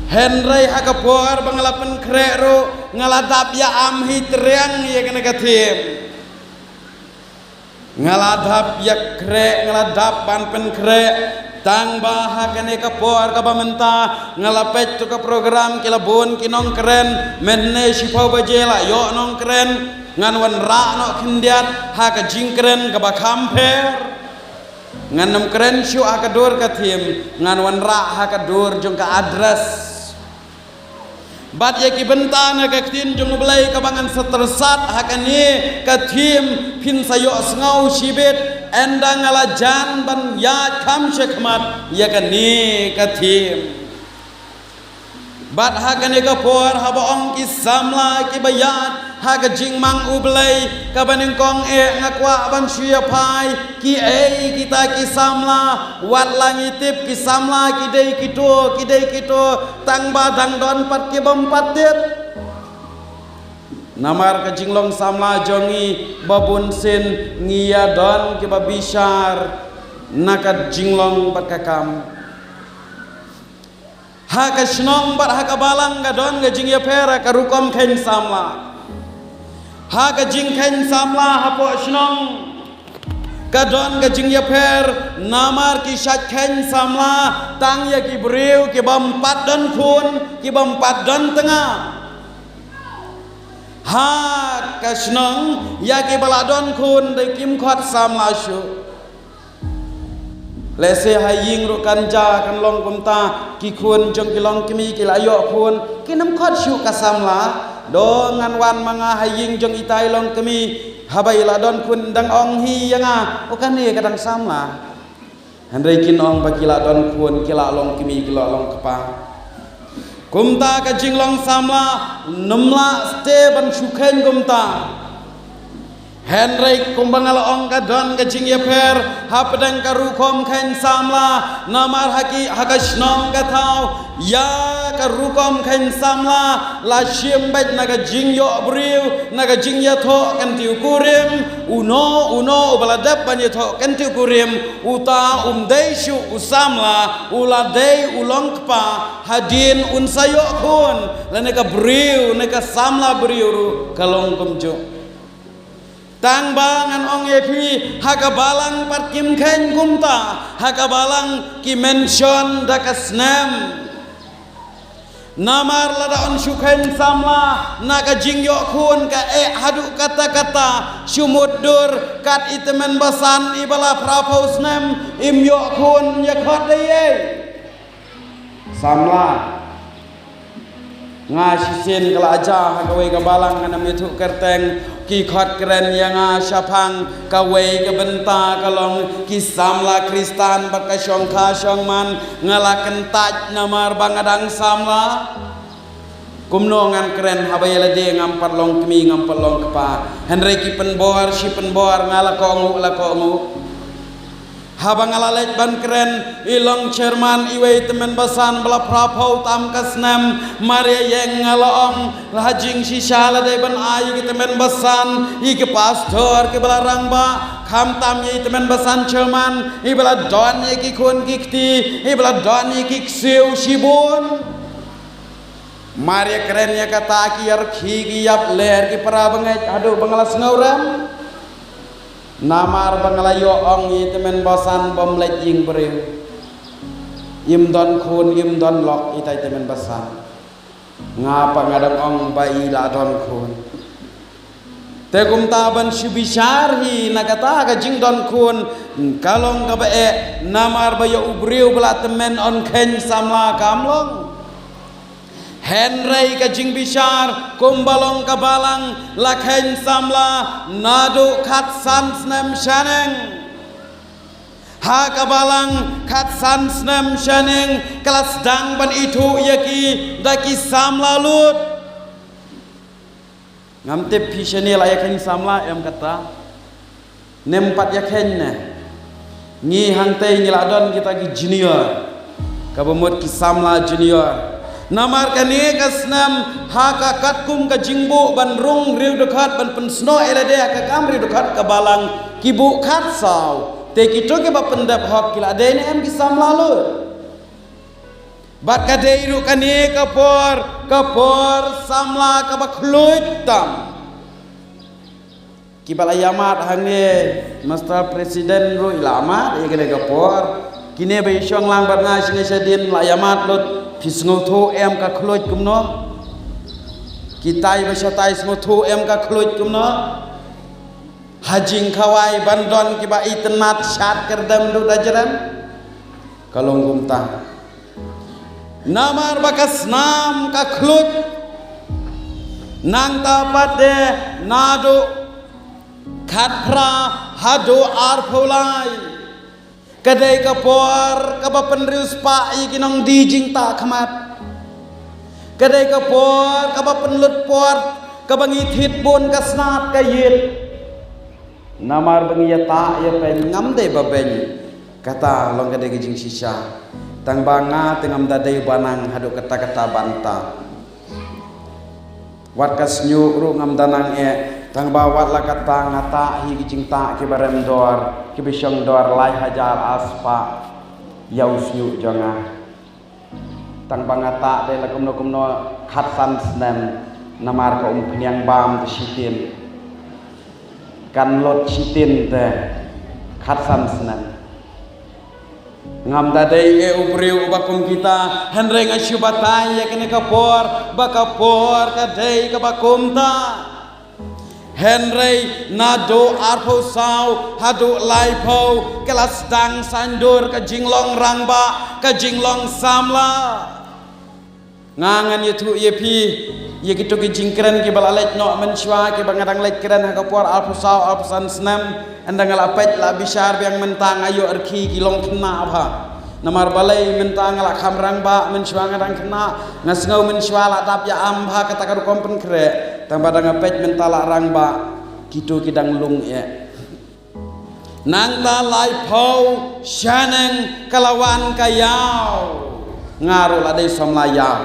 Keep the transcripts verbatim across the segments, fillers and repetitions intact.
Hynrei ha ka por ba nga la pynkhreh ruh, nga la dap ïa am hi triang ïa kane ka thim. Nga la dap ïa khreh, nga la dap ban pynkhreh. Tang ba ha kane ka por kaba mynta, nga la peit tu ka program ki la bun ki nongkren, mynne shiphew baje la ïoh nongkren, ngan wanrah noh khyndiat ha ka jingkren kaba kham pher. Ngan ym kren shuh ha ka dur ka thim, ngan wanrah ha ka dur jong ka address. Bad ïa ki bynta na ka ktien jong U Blei kaba ngan sa tyrsad ha kane ka thim, phin sa ïohsngew shibit, ynda nga la jan ban ïaid kham shakhmat ïa kane ka thim. Bad ha kane ka por haba ong ki samla kiba ïaid ha ka jingmang U Blei, kaba nyngkong eh nga kwah ban shu ïa phai, kiei kita ki samla, wat la ngi tip ki samla ki dei kito, ki dei kito, tang ba dang don pat ki bym pat tip. Namar ka jinglong samla jong ngi ba bun sien ngi ïa don kiba bishar na ka jinglong bad ka kam. Ha ka shnong bad ha ka balang ka don ka jingïapher ha ka rukom kheiñ samla. Ha ka jingkheiñ samla hapoh shnong ka don ka jingïapher, namar ki shait kheiñ samla tang ïa ki briew ki bym pat don khun, ki bym pat don tnga. Ha ka shnong ïa kiba la don khun dei kim khot samla shuh. Lehse ha ïing ruh kan jia kan long kumta, ki khun jong ki longkmie ki la ïoh khun, kin ym khot shuh ka samla. Dang ngan wan ma nga ha ïing jong itai longkmie, haba i la don khun dang ong hi ïa nga, o kane ka dang samla. Hynrei kin ong ba ki la don khun, ki la long kmie, ki la long kpa. Kumta ka jinglong samla, ym lah shuh ban shu kheiñ kumta. Hynrei kumba nga la ong ka don ka jingïapher hapdeng ka rukom kheiñ samla, namar ha ki, ha ka shnong ka thaw, ïa ka rukom kheiñ samla la shim beit na ka jingïoh briew, na ka jingïathoh kyntiew kurim. Uno uno uba la dep ban ïathoh kyntiew kurim, uta um dei shuh u samla, u la dei u long kpa, hadien un sa ïoh khun, lane ka briew, ne ka samla briew ruh ka long kumjuh. Tang ba ngan ong ïa phi, ha ka balang pat kim kheiñ kumta, ha ka balang ki mention da ka snem. Namar lada un shu kheiñ samla na ka jingïoh khun, ka eh haduh katta katta, shu mutdur kat i tymmen basan iba la phra phew snem im ïoh khun, ïa khot da ei? Samla. Nga shisien ka la jia ha kawei ka balang, ngan ym ïathuh kyrteng, ki khot kren ïa nga shaphang kawei ka bynta ka long ki samla Khristan bad ka shongkha shongman, nga la kyntait namar ba nga dang samla. Kumno ngan kren haba ïa lade ngam pat long kmie, ngam pat long kpa. Hynrei ki pynbor shi pynbor, nga la kohnguh, la kohnguh. Haba nga la leit ban kren, i long chairman iwei tymmen basan ba la phra phew tam ka snem, mar ïa ïeng nga la ong, la ha jingshisha la dei ban ai ïa ki tymmen basan, ïa ki pastor kiba la rangbah, khamtam ïa i tymmen basan chairman, iba la don ïa ki khun ki kti, iba la don ïa ki ksiew shibun. Mar ïa kren ïa kata ki ïarkhie ki ïap ler ki para bangeit haduh ba nga la sngewrem. Namar ba nga la ïoh ong ïa i tymmen basan bym leit ïing briew. Im don khun, im don lok itai i tymmen basan. Nga pat nga dang ong ba i la don khun. Te kumta ban shu bishar hi na kata ka jingdon khun, ka long kaba eh, namar ba ïa u briew ba la tymmen un kheiñ samla kam long. Hynrei ka jingbishar, kumba long ka balang, la kheiñ samla naduh khatsan snem shaneng. Ha ka balang khatsan snem shaneng ka la sdang ban ithuh ïa ki da ki samla lut. Ngam tip phi shane la ïa kheiñ samla em kata. Nem pat ïa kheiñ ne. Ngi hangtei ngi la don kita ki junior. Kaba mut ki samla junior. Namar kane ka snem ha ka katkum ka jingbuh ban rung riew dkhot, ban pynsnoh ïa lade ha ka kam riew dkhot ka balang, ki buh khatsaw. Te kito kiba pyndep hok ki la dei ne em ki samla lut? Bad ka dei ruh kane ka por, ka por samla kaba khluit tam. Kiba la ïamad hangne, Mister President ruh i la mad ïa kane ka por. Kine ba i shong lang bad nga shane shadien la ïamad lut, phi sngewthuh em ka khluit kumno? Kitai ba shatai sngewthuh em ka khluit kumno? Ha jingkhawai ban don kiba itynnad shad kyrdem duh da jrem. Ka long kumta. Namar ba ka snam ka khluit. Nangta pat de naduh khatphra haduh arphew lai. Ka dei ka por kaba pynriewspah ïa ki nongdie jingtah khmat. Ka dei ka por kaba pynlut por kaba ngi thied bun ka snat ka ïit. Namar ba ngi ïatah ïa pyn ngam dei ba beiñ. Kata long ka dei ka jingshisha. Tang ba nga te ngam da dei ba nang haduh katta katta ban tah. Wat ka sniuh ruh ngam da nang eh, tang ba wat la katta nga tah hi ki jingtah kiba rem dor, kiba shong dor lai hajar arspah ïa u sniuh jong nga. Tang ba nga tah dei la kumno kumno khatsan snem, namar ka umphniang bam te shitin. Kan lot shitin te khatsan snem. Ngam da dei eh u briew uba kum kita, hynrei nga shu batai ïa kane ka por, ba ka por ka dei kaba kumta. Hynrei naduh arphew saw haduh laiphew ka la sdang saiñdur ka jinglong rangbah, ka jinglong samla. Nga ngan ïathuh ïa phi ïa kito ki jingkren kiba la leit noh mynshuwa, kiba nga dang leit kren ha ka por arphew saw arphew san snem. Ynda nga la peit la bishar biang mynta nga ïoh rkhie ki long khynnah bha. Namar balei mynta nga la kham rangbah, mynshuwa nga dang khynnah, nga sngew mynshuwa la dap ïa am bha kata ka rukom pynkhreh. Tang ba da nga peit mynta la rangbah, kito ki dang lung eh. Nangta laiphew shaneng ka la wan ka ïaw. Nga ruh la dei samla ïaw.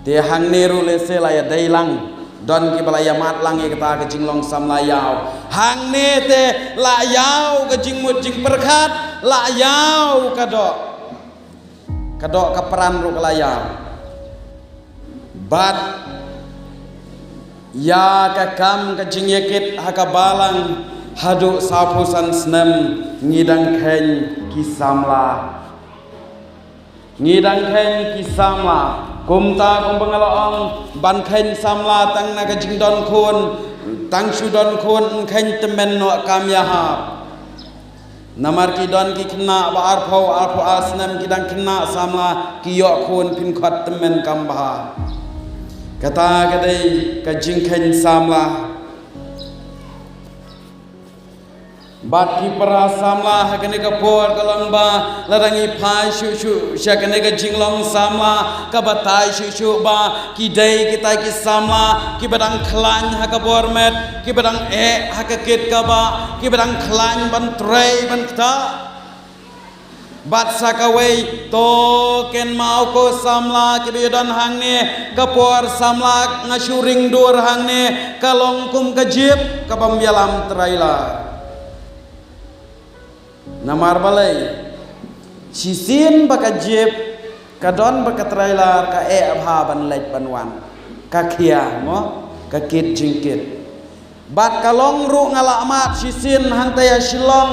Te hangne ruh lehse la ïa dei lang. Don kiba la ïa mad lang ïa kata ka jinglong samla ïaw. Hangne te la ïaw ka jingmut jingpyrkhat, la ïaw ka doh. Ka doh ka pran ruh ka la ïaw. Bad ïa ka kam ka jingïakit ha ka balang haduh sawphew san snem ngi dang kheiñ ki samla. Ngi dang kheiñ ki samla. Kumta kumba nga la ong ban kheiñ samla tang na ka jingdon khun, tang shu don khun, kheiñ tymmen noh kam ïahap. Namar ki don ki khynnah ba arphew, arphew ar snem ki dang khynnah samla, ki ïoh khun pynkhot tymmen kam bha. Kata ka dei ka jingkheiñ samla. Bad ki para samla ha kane ka por ka long ba lada ngi phai shuh shuh sha kane ka jinglong samla, ka batai shuh shuh ba ki dei kita ki samla kiba dang khlaiñ ha ka bor met, kiba dang eh ha ka kit ka bah, kiba dang khlaiñ ban trei ban ktah. Bad sa kawei, to kynmaw ko samla kiba ïadon hangne, ka por samla nga shu ring dur hangne ka long kum ka jip kabym ïalam trailer. Namar balei? Shisien ba ka jip ka don ba ka trailer ka eh bha ban leit ban wan. Ka khia mo, ka kit jingkit. Bad ka long ruh nga la mad shisien hangta ïa Shillong.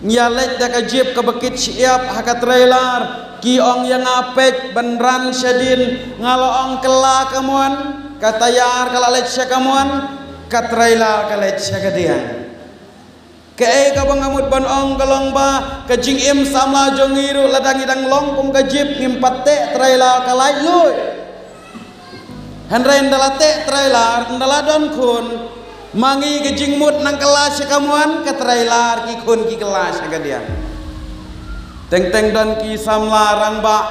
Ngi ïa leit da ka jip kaba kit shyiap ha ka trailer. Ki ong ïa nga peit ban ran shadien, nga la ong kylla kamon, ka tayar ka la leit sha kamon, ka trailer ka leit sha kadiang. Kaei kaba nga mut ban ong ka long ba ka jingim samla jong ngi ruh lada ngi dang long kum ka jip ngim pat teh trailer ka lait luid. Hynrei ynda la teh trailer, ynda la don khun, ma ngi ka jingmut nang kylla sha kamon, ka trailer ki khun ki kylla sha kadiang. Teng teng don ki samla rangbah,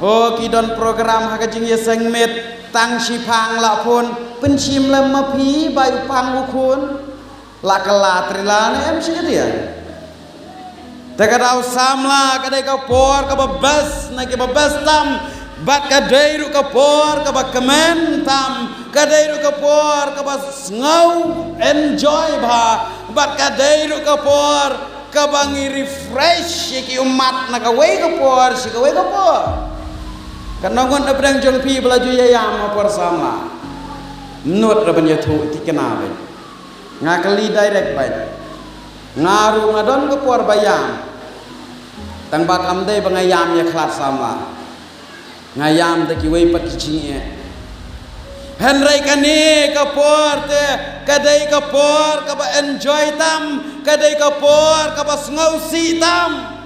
oh ki don program ha ka jingïaseng miet, tang shiphang la phone, pynshim lem ma phi bai u pang u khun. La kylla trailer ne em shi kadiang. Te ka daw samla ka dei ka por kaba best na kiba best tam. Bad ka dei ruh ka por kaba kmen tam. Ka dei ruh ka por kaba sngew enjoy bha. Bad ka dei ruh ka por kaba ngi refresh ïa ki ummat na kawei ka por sha kawei ka por. Katno ngut na pdeng jong phi ba la ju ïa ïam ha por samla? Ym nud ruh ban ïathuh, thikna beit. Nga kylli direct beit. Nga ruh nga don ka por ba ïam. Tang ba kam dei ba nga ïam ïa khlad samla. Nga ïam da kiwei pat ki jingeh. Hynrei kane ka por te ka dei ka por kaba enjoy tam, ka dei ka por kaba sngewsih tam.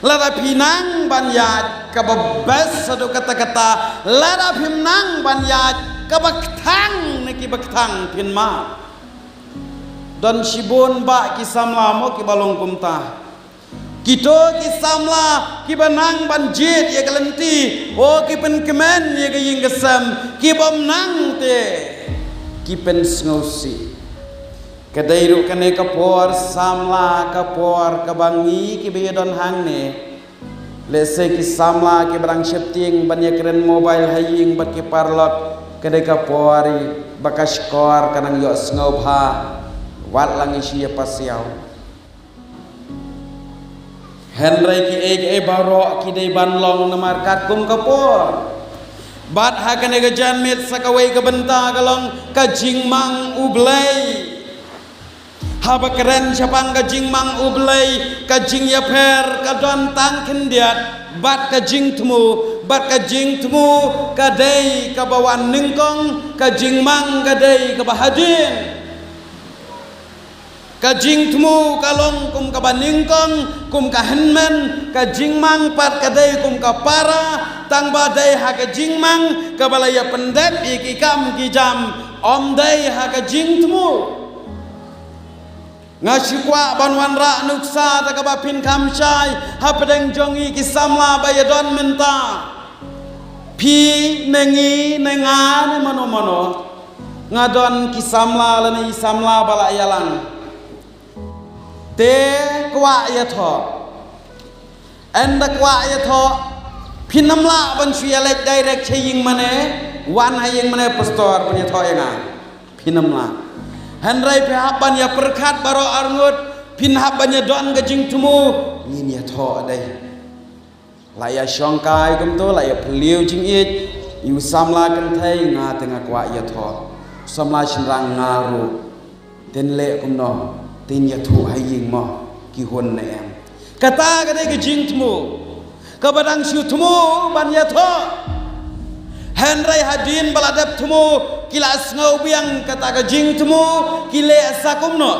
Lada phi nang ban ïaid kaba best haduh katta katta, lada phim nang ban ïaid kaba kthang na kiba kthang phin mad. Don shibun bah ki samla mo kiba long kumta. Kito ki samla kiba nang ban jied ïa ka lynti, o ki pynkmen ïa ka ïing ka sem, ki bym nang te ki pynsngewsih. Ka dei ruh kane ka por samla ka por kaba ngi kiba ïa don hangne. Lehse ki samla kiba dang sheptieng ban ïa kren mobile ha ïing bad ki paralok, ka dei ka por ba ka shkor ka nang ïohsngew bha. Wat la ngi shu ïa pasiaw. Hynrei kiei kiei baroh ki dei ban long namar katkum ka por. Bad ha kane ka janmiet sa kawei ka bynta ka long ka jingmang U Blei. Haba kren shaphang ka jingmang U Blei, ka jingïapher ka don tang khyndiat bad ka jingthmu, bad ka jingthmu ka dei kaba wan nyngkong, ka jingmang ka dei kaba hadien. Ka jingthmu ka long kum kaba nyngkong, kum ka hynmen, ka jingmang pat ka dei kum ka para, tang ba dei ha ka jingmang kaba la ïa pyndep ïa ki kam ki jam, ym dei ha ka jingthmu. Nga shu kwah ban wanrah nuksa da kaba phin kham shai hapdeng jong ngi ki samla ba ïa don mynta. Phi ne ngi ne nga ne mano mano. Nga don ki samla lane i samla ba la ïalang. Te kwah ïathoh. Ynda kwah ïathoh, phin ym lah ban shu ïaleit direct sha ïing mane, wan ha ïing mane pastor ban ïathoh ïa nga. Phin ym lah. Hynrei phi hap ban ïa pyrkhat baroh arngut, phin hap ban ïa don ka jingthmu, ngin ïathoh dei. La ïa shongkai kumto, la ïa phylliew jingïeit, ïa u samla kynthei nga te nga kwah ïathoh. Samla shynrang nga ruh. Ten leh kumno, ten ïathuh ha ïing mo, ki hun ne em. Kata ka dei ka jingthmu. Kaba dang shu thmu ban ïathoh. Hynrei hadien ba la dep thmu, ki la sngew biang kata ka jingthmu, ki leh sa kumno.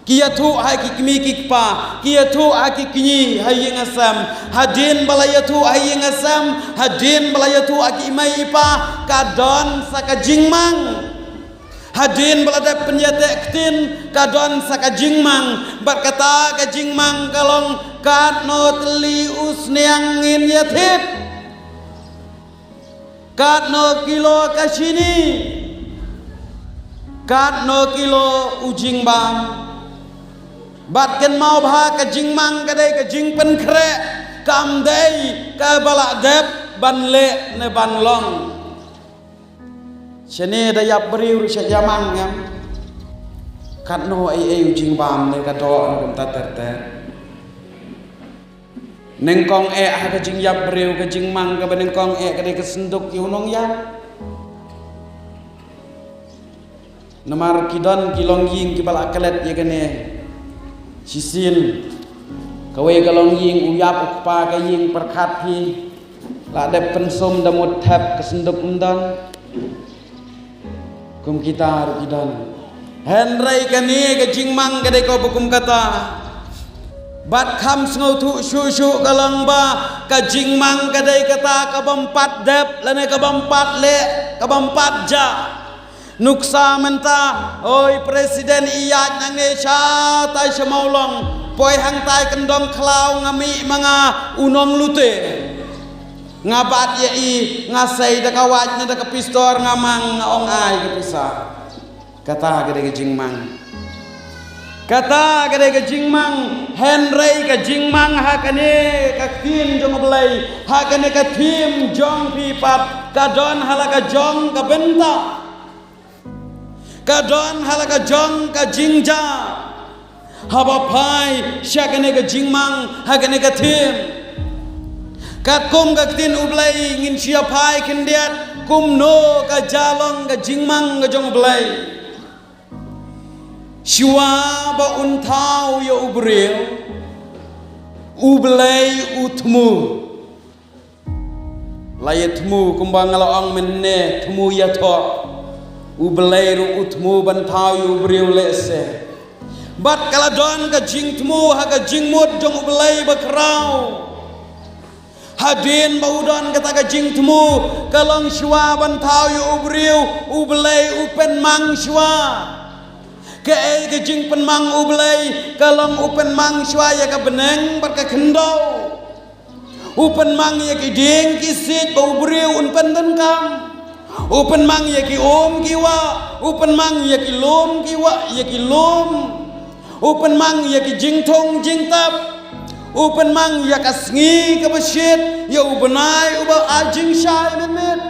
Ki ïathuh ha ki kmie ki kpa, ki ïathuh ha ki kñi ha ïing ha sem. Hadien ba la ïathuh ha ïing ha sem, hadien ba la ïathuh ha ki mei i pa, ka don sa ka jingmang. Hadien ba la dep pynïateh ktien, ka don sa ka jingmang, bad kata ka jingmang ka long katno tylli u sniang ngin ïa thied. Katno kilo ka shini, katno kilo u jingbam. Bad kynmaw bha ka jingmang ka dei ka jingpynkhreh, kam dei kaba la dep ban leh ne ban long. Shane da ïap briew ruh sha ïamang em. Katno ei ei u jingbam ne ka doh ne kumta ter ter. Nyngkong eh ha ka jingïap briew ka jingmang kaba nyngkong eh ka dei ka synduk ïa u nongïap. Namar ki don ki longïing kiba la klet ïa kane. Shisien kawei ka longïing u ïap u kpa ka ïing pyrkhat phi. La dep pynsum da mut thep ka synduk ym don. Kum kita ruh ki don. Hynrei kane ka jingmang ka dei kaba kum kata. Bad kham sngewthuh shuh shuh ka long ba ka jingmang ka dei kata kabym pat dep lane kabym pat leh, kabym pat jah. Nuksa mynta, oi president, ïaid nangne shatai sha Mawlong, poi hangtai kyndong khlaw nga mih ma nga u nonglute. Nga bat ïa i, nga sei da ka wait ne da ka pistor, nga mang, nga ong ai ka pisa. Kata ka dei ka jingmang. Kata ka dei ka jingmang, hynrei ka jingmang ha kane ka ktien jong U Blei, ha kane ka theme jong phi pat, ka don ha la ka jong ka bynta. Ka don ha la ka jong ka jingjia. Haba phai sha kane ka jingmang ha kane ka thim, katkum ka ktien U Blei ngin shu ïa phai khyndiat kumno ka jia long ka jingmang ka jong U Blei. Shuwa ba un thaw ïa u briew, U Blei u thmu. La ïa thmu kumba nga la ong mynne, thmu ïathoh. U Blei ruh u thmu ban thaw ïa u briew lehse. Bad ka la don ka jingthmu ha ka jingmut jong U Blei bakhraw. Hadien ba u don kata ka jingthmu, ka long shuwa ban thaw ïa u briew, U Blei u pynmang shuwa. Kaei ka jingpynmang U Blei, ka long u pynmang shuwa ïa ka bneng bad ka khyndew. U pynmang ïa ki dieng ki siej ba u briew un pyndonkam. U pynmang ïa ki um ki wah, u pynmang ïa ki lum ki wah, ïa ki lum. U pynmang ïa ki jingthung jingtap. U pynmang ïa ka sngi kaba shit, ïa u bnai uba ai jingshai mynmiet.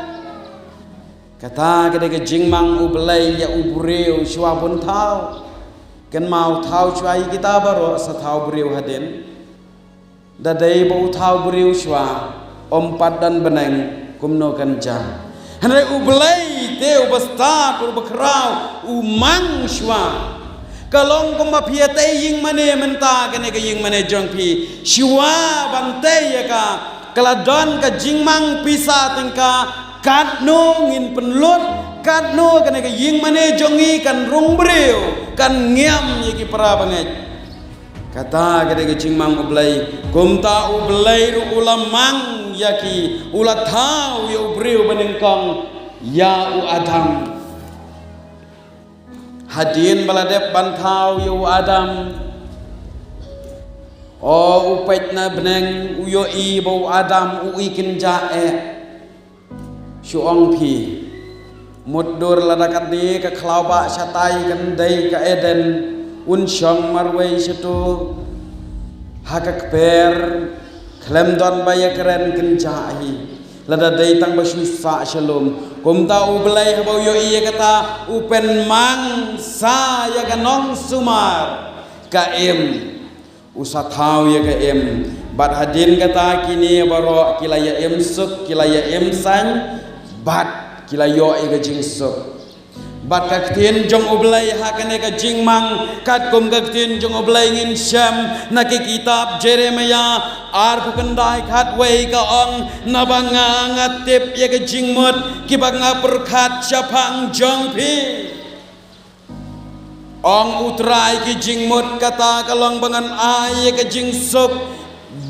Kata ka dei ka jingmang U Blei ïa u briew shuwa bun thaw. Kynmaw, thaw shuwa ïa kita baroh, sa thaw briew hadien. Da dei ba u thaw briew shuwa, ym pat don bneng, kumno kan jia? Hynrei U Blei te uba stad, uba khraw, u mang shuwa. Ka long kumba phi ïa tei ïing mane mynta, kane ka ïing mane jong phi. Shuwa ban tei ïa ka, ka la don ka jingmang pisa tyngka, katno ngin pynlut, katno kane ka ïing mane jong ngi kan rung briew, kan ngiam ïa ki para bangeit. Kata ka dei ka jingmang U Blei. Kumta U Blei ruh u la mang ïa ki, u la thaw ïa u briew banyngkong, ïa u Adam. Hadien ba la dep ban thaw ïa u Adam, o, u peit na bneng, u ïohi ba u Adam u i kynjah eh. Shu ong phi, mutdur lada ka dei ka khlaw ba shatai kan dei ka Eden, un shong marwei shato ha ka kper, khlem don ba ïakren kynjah hi. Lada dei tang ba shu sah sha lum. Kumta U Blei haba u ïohi ïa kata, u pynmang sa ïa ka nongsumar, ka im. U sa thaw ïa ka im. Bad hadien kata kine baroh ki la ïa im suk, ki la ïa im saiñ, bad ki la ïoh ïa ka jingsuk. Bad ka ktien jong U Blei ha kane ka jingmang, katkum ka ktien jong U Blei ngin shem na ki kitab Jeremiah arphew khyndai khatwei ka ong, naba nga nga tip ïa ka jingmut kiba nga pyrkhat shaphang jong phi. Ong U Trai, ki jingmut kata ka long ba ngan ai ïa ka jingsuk,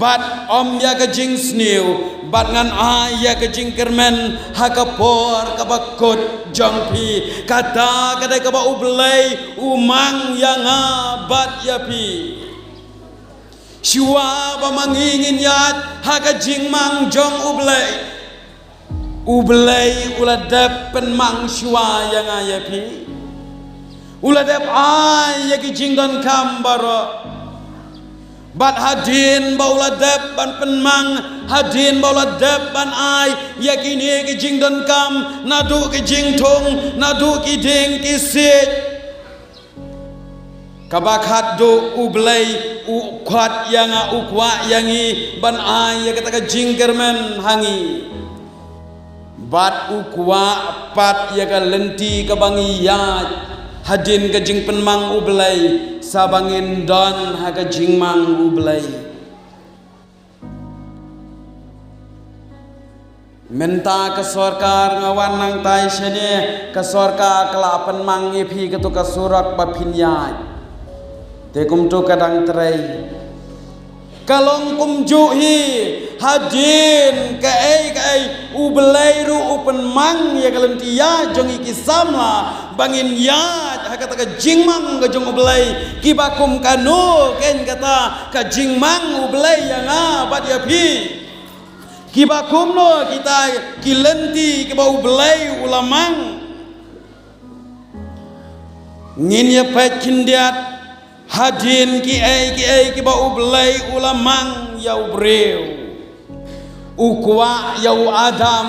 bad ym ïa ka jingsniew, bad ngan ai ïa ka jingkyrmen ha ka por kaba kut jong phi. Kata ka dei kaba U Blei u mang ïa nga bad ïa phi. Shuwa ba ma ngi ngin ïaid ha ka jingmang jong U Blei, U Blei u la dep pynmang shuwa ïa nga ïa phi. U la dep ai ïa ki jingdonkam baroh. Bad hadien ba u la dep ban pynmang, hadien ba u la dep ban ai ïa kine ki jingdonkam, naduh ki jingthung, naduh ki dieng ki siej. Kaba khatduh U Blei u khot ïa nga, u kwah ïa ngi ban ai ïa kata ka jingkyrmen ha ngi. Bad u kwah pat ïa ka lynti kaba ngi ïaid hadien ka jingpynmang U Blei, sa ba ngin don ha ka jingmang U Blei. Mynta ka sorkar nga wan nangtai shane, ka sorkar ka la pynmang ïa phi kato ka surok ba phin ïaid. Te kumto ka dang trei. Ka long kumjuh hi, hadien kaei kaei U Blei ruh u pynmang ïa ka lynti ïaid jong ngi ki samla ba ngin ïaid ha kata ka jingmang ka jong U Blei, kiba kum kano kein kata ka jingmang U Blei ïa nga bad ïa phi. Kiba kumno kita ki lynti kiba U Blei u la mang. Ngin ïa peit khyndiat hadien kiei kiei kiba U Blei u la mang ïa u briew. U kwah ïa u Adam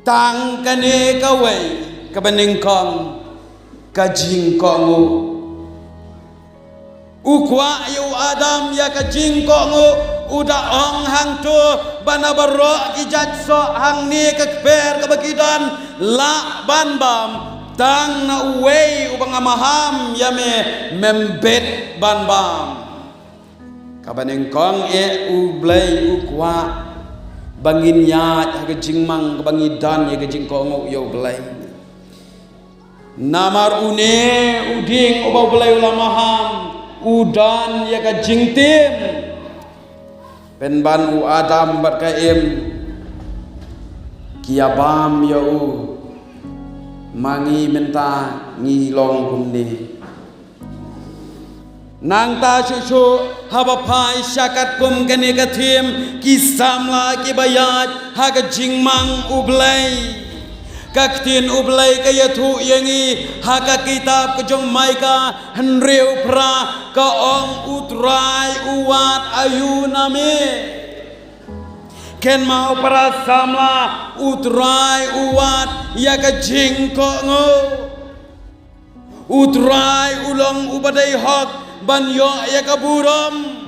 tang kane kawei kaba nyngkong, ka jingkohnguh. U kwah ïa u Adam ïa ka jingkohnguh, u da ong hangto ba na baroh ki jait soh hangne ka kper kaba ki don, lah ban bam, tang na uwei uba nga maham ïa me, mem bit ban bam. Kaba nyngkong eh U Blei u kwah ba ngin ïaid ha ka jingmang kaba ngi don ïa ka jingkohnguh ïa U Blei. Namar une u dieng uba U Blei u la maham, u don ïa ka jingtim. Pynban u Adam bad ka Im ki ïa bam ïa u, ma ngi mynta ngi long kumne. Nangta shuh shuh haba phai sha katkum kane ka thim, ki samla kiba ïaid ha ka jingmang U Blei. Ka ktien U Blei ka ïathuh ïa ngi ha ka kitab ka jong Maikah hynriew phra, ka ong U Trai u wad aïu na me. Kynmaw para samla, U Trai u wad ïa ka jingkohnguh. U Trai u long uba dei hok ban ïoh ïa ka burom.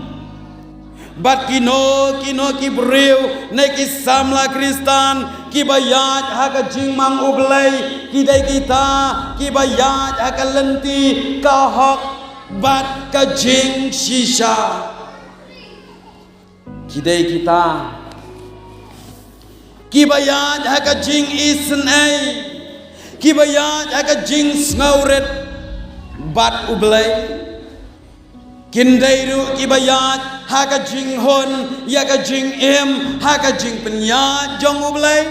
Bad kino kino ki briew ne ki samla Khristan kiba ïaid ha ka jingmang U Blei, ki dei kita kiba ïaid ha ka lynti ka hok bad ka jingshisha. Ki dei kita kiba ïaid ha ka jingisynei, kiba ïaid ha ka jingsngewrit bad U Blei. Kin dei ruh kiba ïaid ha ka jinghun ïa ka jingim ha ka jingpynïaid jong U Blei.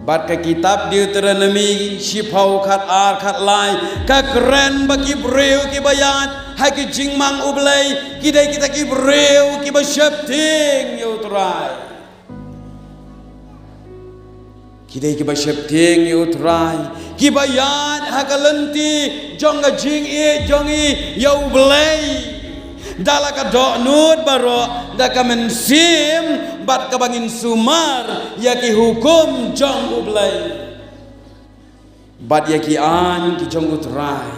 Bad ka kitab Deuteronomi shiphew khatar khatlai ka kren ba ki briew kiba ïaid ha ki jingmang U Blei ki dei kita ki briew kiba sheptieng ïa U Trai. Ki dei kiba sheptieng ïa U Trai, kiba ïaid ha ka lynti jong ka jingïeit jong ngi ïa U Blei. Da la ka dohnud baroh, da ka mynsiem bad kaba ngin sumar ïa ki hukum jong U Blei bad ïa ki aiñ ki jong U Trai,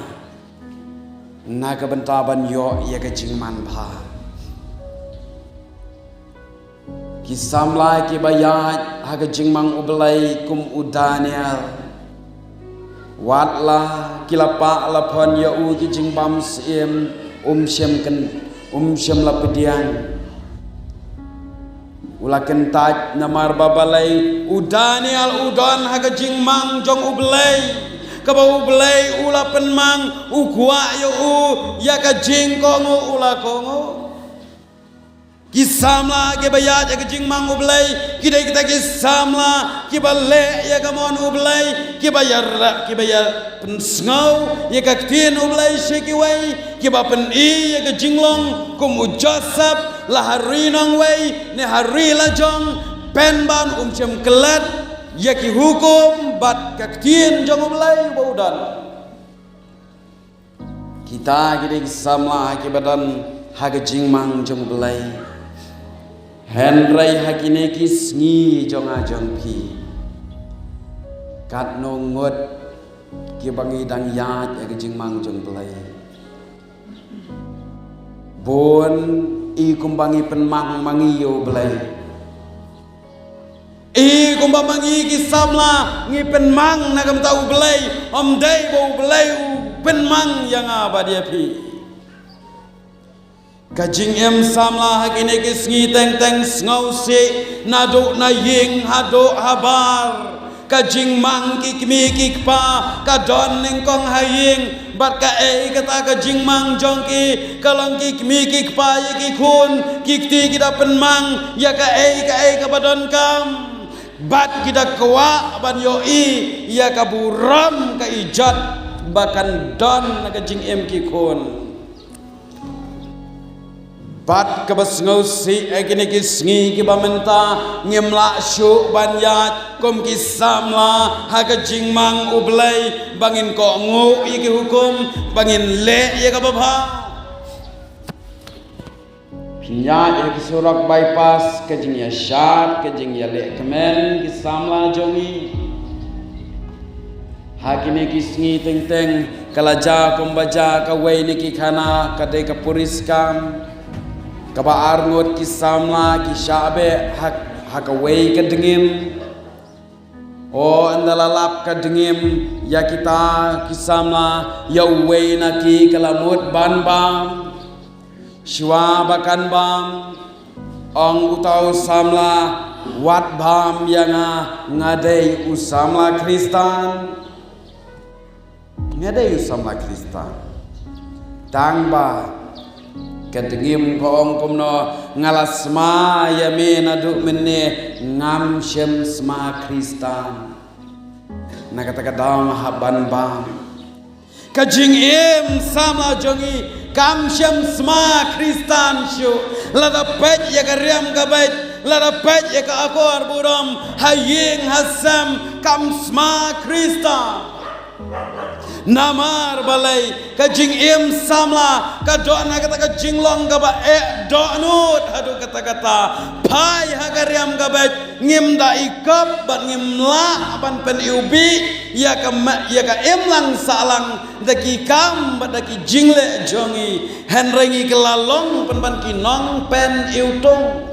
na ka bynta ban ïoh ïa ka jingmanbha. Ki samla kiba ïaid ha ka jingmang U Blei kum u Daniel, wat la ki la pah la phon ïa u ki jingbam syiem, um shym kyn, um shym la pdiang. U la kyntait namar ba balei u Daniel u don ha ka jingmang jong U Blei, kaba U Blei u la pynmang, u kwah ïa u ïa ka jingkohnguh, u la kohnguh. Ki samla kiba ïaid ïa ka jingmang U Blei ki dei kita ki samla kiba leh ïa ka mon U Blei, kiba ïa ra-, kiba ïa pynsngew ïa ka ktien U Blei sha kiwei, kiba pyni ïa ka jinglong kum u Joseph, la ha ri nongwei ne ha ri lajong, pynban um shym klet ïa ki hukum bad ka ktien jong U Blei ba u don. Kita ki dei ki samla kiba don ha ka jingmang jong U Blei. Hynrei ha kine ki sngi jong nga jong phi, katno ngut kiba ngi dang ïaid ha ka jingmang jong U Blei? Bun i kumba ngi pynmang ma ngi ïa U Blei. I kumba ma ngi ki samla ngi pynmang na ka bynta U Blei, ym dei ba U Blei u pynmang ïa nga bad ïa phi. Ka jingim samla ha kine ki sngi teng teng sngewsih naduh na ïing haduh habar. Ka jingmang ki kmie ki kpa ka don nyngkong ha ïing. Bad kaei kata ka jingmang jong ki, ka long ki kmie ki kpa ïa ki khun, ki kti ki da pynmang ïa kaei kaei kaba donkam. Bad ki da kwah ban ïohi ïa ka burom ka ijot ba kan don na ka jingim ki khun. Bad kaba sngewsih ha kine ki sngi kiba mynta ngim lah shuh ban ïaid kum ki samla ha ka jingmang U Blei, ba ngin kohnguh ïa ki hukum, ba ngin leh ïa kaba bha. Phin ïaid ha ki surok bypass, ka jingïashad, ka jingïalehkmen ki samla jong ngi. Ha kine ki sngi teng teng ka la jia kumba jia kawei na ki khana, ka dei ka puriskam kaba arngut ki samla ki shah beh ha, ha kawei ka dngim. O, ynda la lap ka dngim ïa kita ki samla, ïa uwei na ki ka la mut ban bam. Shuwa ba kan bam, ong uta u samla, wat bam ïa nga, nga dei u samla Khristan. Nga dei u samla Khristan. Tang ba ka dngim ka ong kumno, nga la sma ïa me naduh mynne, ngam shym sma Khristan. Na kata ka daw nga hap ban bam. Ka jingim samla jong ngi kam shym sma Khristan shuh. Lada peit ïa ka riam ka beit, lada peit ïa ka akor burom ha ïing ha sem, kam sma Khristan. Namar balei? Ka jingim samla ka don ha kata ka jinglong kaba eh dohnud haduh katta katta. Phai ha ka riam ka beit, ngim da ikop bad ngim lah ban pyniwbih ïa ka me-, ïa ka imlang sahlang da ki kam bad da ki jingleh jong ngi. Hynrei ngi kylla long pynban ki nongpyniwtung.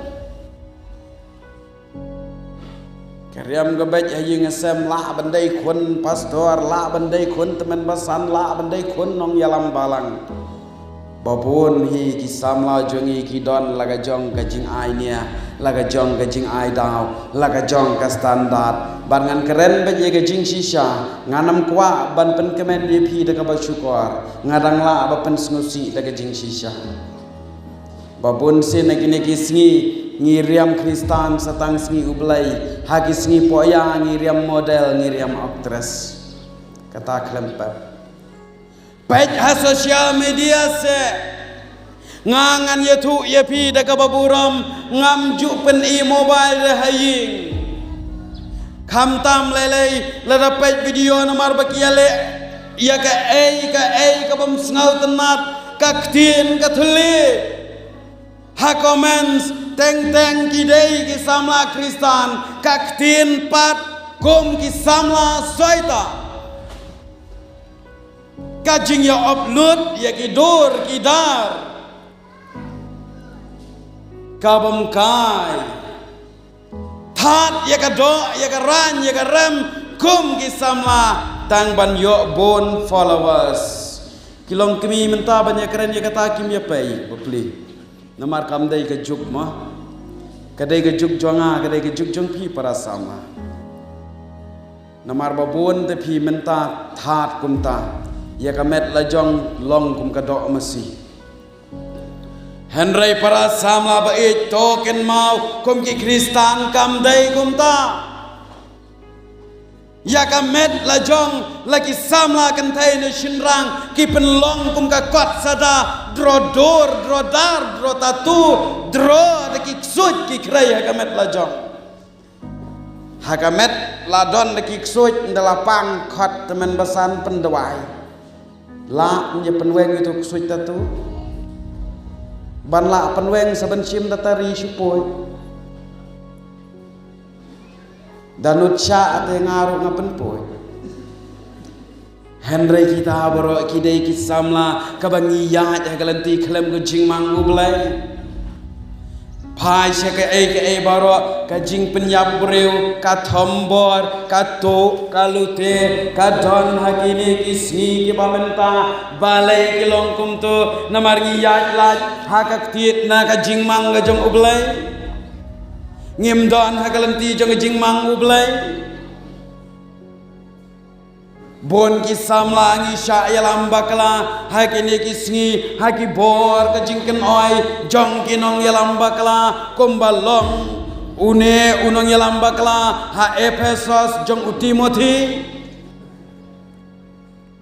Ka riam ka beit ha ïing ha sem, lah ban dei khun pastor, lah ban dei khun tymmen basan, lah ban dei khun nongïalam balang. Ba bun hi ki samla jong ngi ki don la ka jong ka jingai nia, la ka jong ka jingai daw, la ka jong ka standard. Bad ngan kren beit ïa ka jingshisha, ngan ym kwah ban pynkmen ïa phi da kaba shukor, nga dang lah ba pynsngewsih da ka jingshisha. Ba bun sien ha kine ki sngi ngi riam Khristan sa tang sngi U Blei. Ha ki sngi poh ïa ngi riam model, ngi riam actress. Kata khlem pep. Peit ha social media se. Nga ngan ïathuh ïa phi da kaba burom, ngam ju pyni mobile ha ïing. Khamtam lei lei lada peit video namar ba ki ïaleh ïa kaei kaei kabym sngewtynnat, ka ktien ka thylliej. Ha comments teng teng ki dei ki samla Khristan, ka ktien pat kum ki samla Soitan. Ka jingïa-upload ïa ki dur ki dar kabym kai. Thad ïa ka doh, ïa ka rang, ïa ka rem kum ki samla tang ban ïoh bun followers. Ki longkmie mynta ban ïakren ïa kata kim ïapei, bapli. Namar kam dei ka juk mo. Ka dei ka juk jong nga, ka dei ka juk jong phi para samla. Namar ba bun te phi mynta thad kumta. Ïa ka met la jong long kum ka doh masi. Hynrei para samla ba ïeit, to kynmaw kum ki Khristan kam dei kumta. Ïa ka met la jong la ki samla kynthei ne shynrang ki pynlong kum ka kot sada, dro dur, dro dar, dro tatu, dro da ki ksuid ki khrei ha ka met la jong. Ha ka met la don da ki ksuid, ynda la pang khot tymmen basan pyndawai. La ïa pynweng ïa tu ksuid tatu. Ban la pynweng sa ban shim da tari shu poi. Da nud sha ate nga ruh nga pynpoi. Hynrei kita baroh ki dei ki samla kaba ngi ïaid ha ka lynti khlem ka jingmang U Blei. Phai sha kaei kaei baroh, ka jingpynïap briew, ka thombor, ka tuh, ka lute, ka don ha kine ki sngi kiba mynta. Balei ki long kumto? Namar ngi ïaid lait ha ka ktien na ka jingmang ka jong U Blei. Ngim don ha ka lynti jong ka jingmang U Blei. Bun ki samla ngi shah ïalam bakla ha kine ki sngi, ha ki bor ka jingkynoi jong ki nongïalam bakla, kumba long une u nongïalam bakla ha Ephesos jong u Timothi.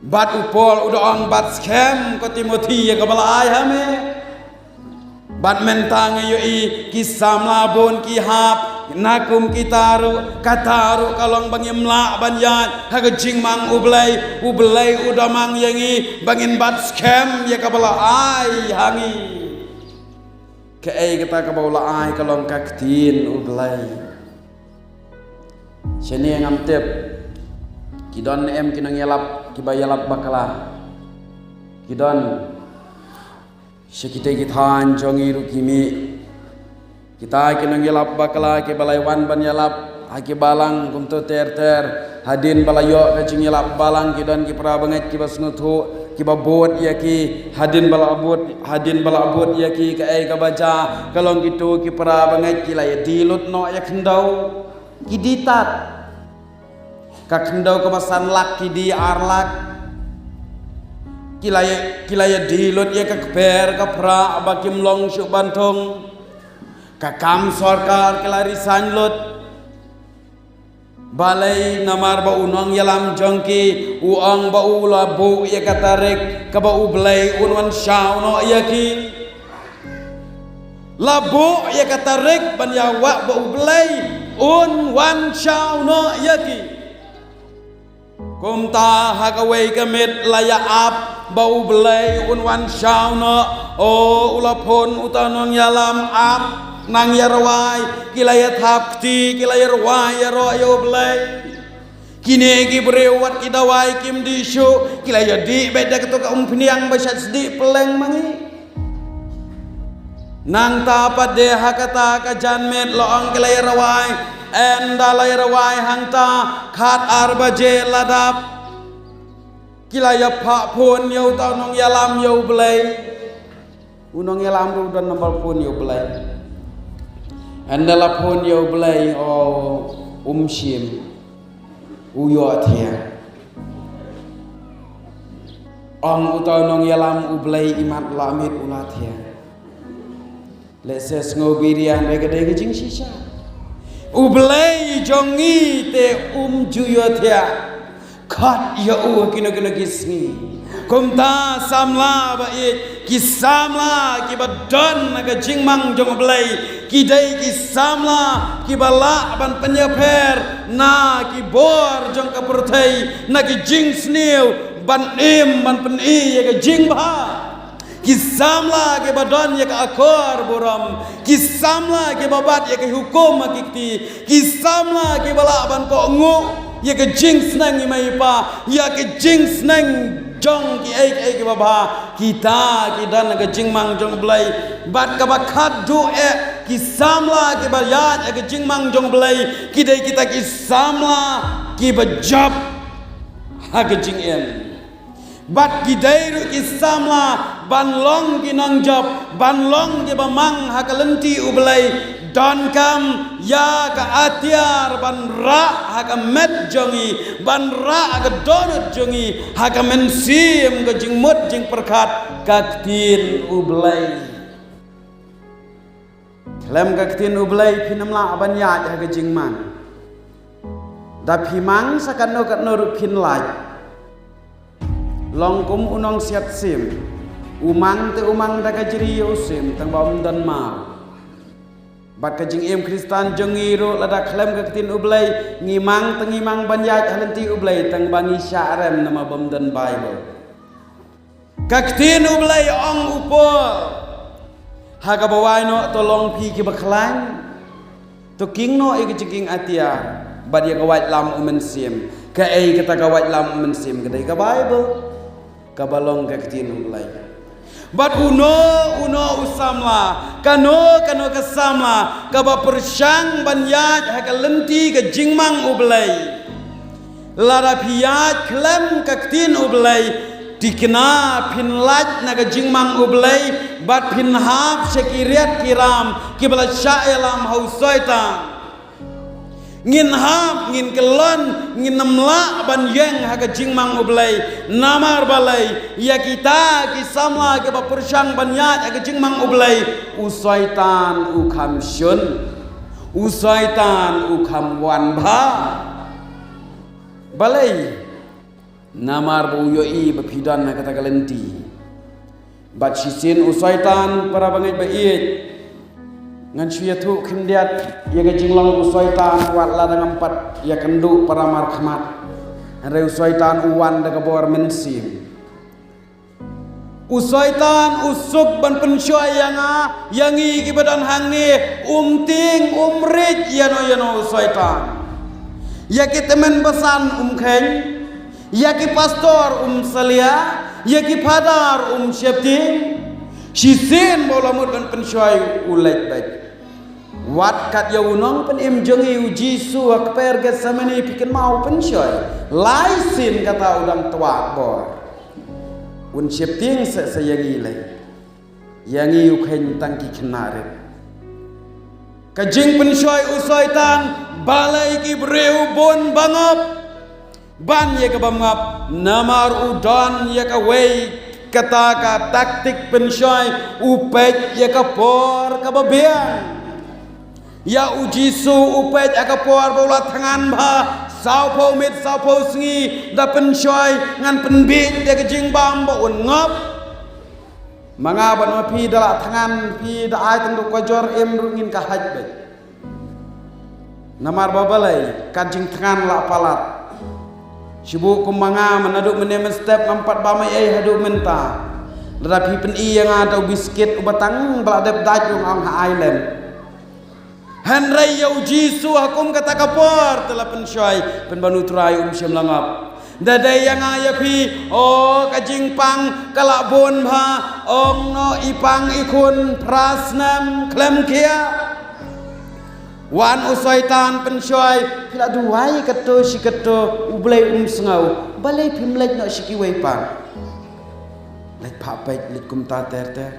Bad u Paul u da ong, bad skhem ko Timothi ïa kaba la ai ha me. Bad mynta nga ïohi ki samla bun ki hap na kum kita ruh, kata ruh ka long ba ngim lah ban ïaid ha ka jingmang U Blei. U Blei u da mang ïa ngi ba ngin bat skhem ïa kaba la ai ha ngi. Kaei kata kaba u la ai? Ka long ka ktien U Blei. Shane ngam tip Ki don em ki nongïalap kiba ïalap bakla? Ki don. Sha kita ki thaiñ jong ngi ruh ki mih kita ki nongïalap bakla kiba la wan ban ïalap ha ki balang kumto ter ter. Hadien ba la ïoh ka jingïalap balang, ki don ki para bangeit kiba sngewthuh, kiba bud ïa ki. Hadien ba la bud, hadien ba la bud ïa ki, kaei kaba jia? Ka long kito ki para bangeit ki la ïadie lut noh ïa khyndew. Ki die tad. Ka khyndew kaba san lak ki die ar lak. Ki la ïa, ki la ïadie lut ïa ka kper ka pra ba kim long shuh ban thung. Ka kam sorkar ki la resign lut. Balei? Namar ba u nongïalam jong ki u ong ba u la buh ïa ka tarik kaba U Blei un wan shaw noh ïa ki. La buh ïa ka tarik ban ïa wad ba U Blei un wan shaw noh ïa ki. Kumta ha kawei ka miet la ïa ap ba U Blei un wan shaw noh. O, u la phone uta u nongïalam, ap, nang ïa rwai. Ki la ïa thap kti, ki la ïa rwai ïaroh ïa U Blei. Kine ki briew wat ki dawai kim dih shuh, ki la ïa dih beit da kato ka umphniang ba shait sdih pylleng ma ngi. Nangta pat de ha kata ka janmiet la ong ki la ïa rwai, ynda la ïa rwai hangta khat ar baje la dap. Ki la ïa phah phone ïa uta u nongïalam ïa U Blei. U nongïalam ruh u don number phone ïa U Blei. Ynda la phone ïa U Blei, o, um shim. U ïohthiah. Ong uta u nongïalam, U Blei imat la miet u la thiah. Lehse sngewbha ïa ka dei ka jingshisha. U Blei jong ngi te um ju ïohthiah. Khot ïa u kino kino ki sngi. Kumta samla ba ïeit, ki samla kiba don ha ka jingmang jong U Blei, ki dei ki samla kiba lah ban pynïapher na ki bor jong ka pyrthei, na ki jingsniew, ban im ban pyni ïa ka jingbha. Ki samla kiba don ïa ka akor burom, ki samla kiba bat ïa ka hukum ha ki kti, ki samla kiba lah ban kohnguh ïa ka jingsneng i mei i pa, ïa ka jingsneng jong kiei kiei kiba bha. Kita ki don ha ka jingmang jong U Blei. Bad kaba khatduh eh, ki samla kiba ïaid ha ka jingmang jong U Blei, ki dei kita ki samla kiba jop ha ka jingim. Bad ki dei ruh ki samla ban long ki nongjop, ban long kiba mang ha ka lynti U Blei, donkam ïa ka atiar ban rah ha ka met jong ngi, ban rah ha ka dohnud jong ngi, ha ka mynsiem ka jingmut jingpyrkhat ka ktien U Blei. Khlem ka ktien U Blei phin ym lah ban ïaid ha ka jingmang. Da phi mang sa katno katno ruh phin lait. Long kum u nongsiat sim. U mang te u mang da ka jri ïa u sim tang ba um don maw. Bad ka jingim Khristan jong ngi ruh lada khlem ka ktien U Blei ngi mang te ngi mang ban ïaid ha lynti U Blei tang ba ngi shah rem namar ba um don Baibl. Ka ktien U Blei ong u Paul ha kaba wai noh, to long phi kiba khlaiñ, to king noh ïa ka jingkieng atiar bad ïa ka waitlam u Mynsiem. Kaei kata ka waitlam u Mynsiem? Ka dei ka Baibl kaba long ka ktien U Blei. Bad uno uno u samla, kano kano ka samla kaba pyrshang ban ïaid ha ka lynti ka jingmang U Blei, lada phi ïaid khlem ka ktien U Blei, thikna phin lait na ka jingmang U Blei bad phin hap sha ki riat ki ram kiba la shah ïalam ha u Soitan. Ngin hap, ngin kyllon, ngin ym lah ban ïeng ha ka jingmang U Blei. Namar balei? Ïa kita ki samla kiba pyrshang ban ïaid ha ka jingmang U Blei, u Soitan u kham shun, u Soitan u kham wan bha. Balei? Namar ba u ïohi ba phi don ha kata ka lynti. Bad shisien u Soitan, para bangeit ba ïeit, ngan shu ïathuh khyndiat ïa ka jinglong u Soitan wat la da ngam pat ïakynduh para markhmat. Hynrei u Soitan u wan da ka bor mynsiem. U Soitan u suk ban pynshoi ïa nga, ïa ngi kiba don hangne, um tieng um riej ïano ïano u Soitan. Ïa ki tymmen basan um kheiñ, Ïa ki pastor um salia, ïa ki phadar um sheptieng. Shisien ba u la mut ban pynshoi u leit beit. Wat kat ïa u nongpynim jong ngi u Jisu ha kper Gethsemane phi kynmaw u pynshoi. Lai sien kata u dang twah bor. Un sheptieng seh seh ïa ngi lei. Ïa ngi u kheiñ tang ki khynnah rit. Ka jingpynshoi u Soitan, balei ki briew bun ba ngop. Ban ïa ka bym ngop, namar u don ïa kawei kata ka taktik pynshoi, u peit ïa ka por kaba biang. Ïa u Jisu u peit ïa ka por ba u la thngan bha, sawphew miet sawphew sngi da pynshoi, ngan pynbieit ïa ka jingbam ba un ngop. Ma nga bad ma phi da la thngan phi da ai tang da ka jor im ruh ngin ka hait beit. Namar ba balei, ka jingthngan la palat. Shibun kum ma nga, man naduh mynne mynstep ngam pat bam ei ei haduh mynta. Lada phi pyni ïa nga da u biskit uba tang ba la dep dait ruh nga ong ha ai lem. Hynrei ïa u Jisu ha kum kata ka por te la pynshoi, pynban u Trai um shym la ngop. Da dei ïa nga ïa phi, o ka jingpang ka la bun bha, ong noh i pang i khun phra snem khlem khia. Wan u Soitan pynshoi, phi la duwai katto shi katto, U Blei um sngew, balei phim leit noh sha kiwei pat. Leit phah peit, leit kumta ter ter.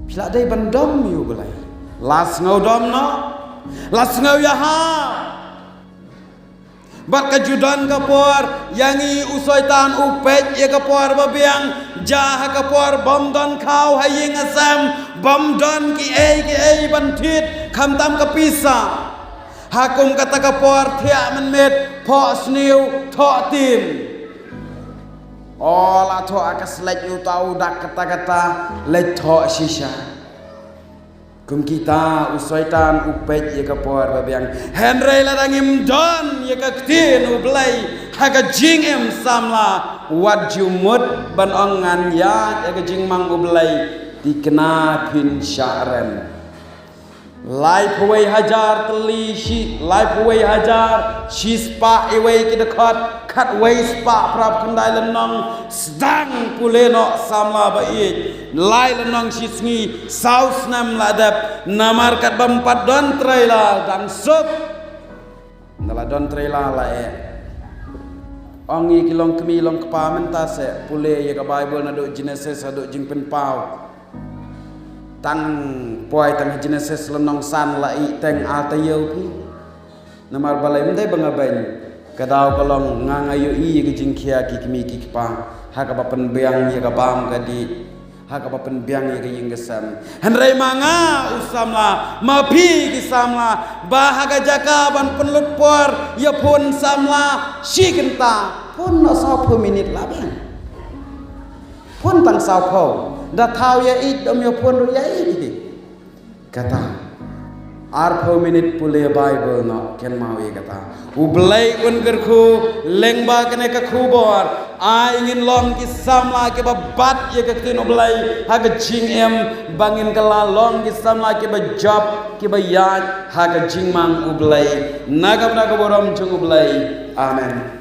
Phi la dei ban dom ïa U Blei. La sngew dom noh. La sngew ïahap. Bad ka ju don ka por, ïa ngi u Soitan u peit ïa ka por ba biang, ja ha ka por bym don khaw ha ïing ha sem, bym don kiei kiei ban thied, khamtam ka pisa. Ha kum kata ka por thiah mynmiet, phoh sniew, thoh tin. O la thoh ha ka slek uta u dak kata kata, leit thoh shisha. Kum kita u Soitan u peit ïa ka por ba biang. Hynrei lada ngim don ïa ka ktien U Blei ha ka jingim samla, wat ju mut ban ong ngan ïaid ïa ka jingmang U Blei, thikna phin shah rem. Laiphew wei hajar tylli shi, laiphew wei hajar shispah iwei ki dkhot, khatwei spah phra phew khyndai lynnong, sdang pule noh samla ba ïeit. Lai lynnong shi sngi, saw snem la dep, namar katba ym pat don trei la dang suk. Ynda la don trei la la eh. Ong ïa ki longkmie longkpa mynta seh, pule ïa ka Baibl naduh Genesis haduh Jingpynpaw. Tang poi tang Genesis lynnong san la ïeh teng ar taïew phi. Namar balei? Ym dei ba nga beiñ. Ka daw ka long nga nga ïohi ïa ka jingkhia ki kmie ki kpa ha kaba pynbiang ïa ka bam ka dih, ha kaba pynbiang ïa ka ïing ka sem. Hynrei ma nga u samla, ma phi ki samla, ba ha ka jaka ban pynlut por ïa phone samla shi kynta, phone noh sawphew minit la biang. Phone tang sawphew. Da thaw ïa ïeit, dom ïa phone ruh ïa ïeit. Kata. Arphew minit pule Baibl noh, kynmaw ïa kata. U Blei un kyrkhu lyngba kane ka khubor. Ai ngin long ki samla kiba bat ïa ka ktien U Blei ha ka jingim, ba ngin kylla long ki samla kiba jop, kiba ïaid ha ka jingmang U Blei. Na ka bynta ka burom jong U Blei. Amen.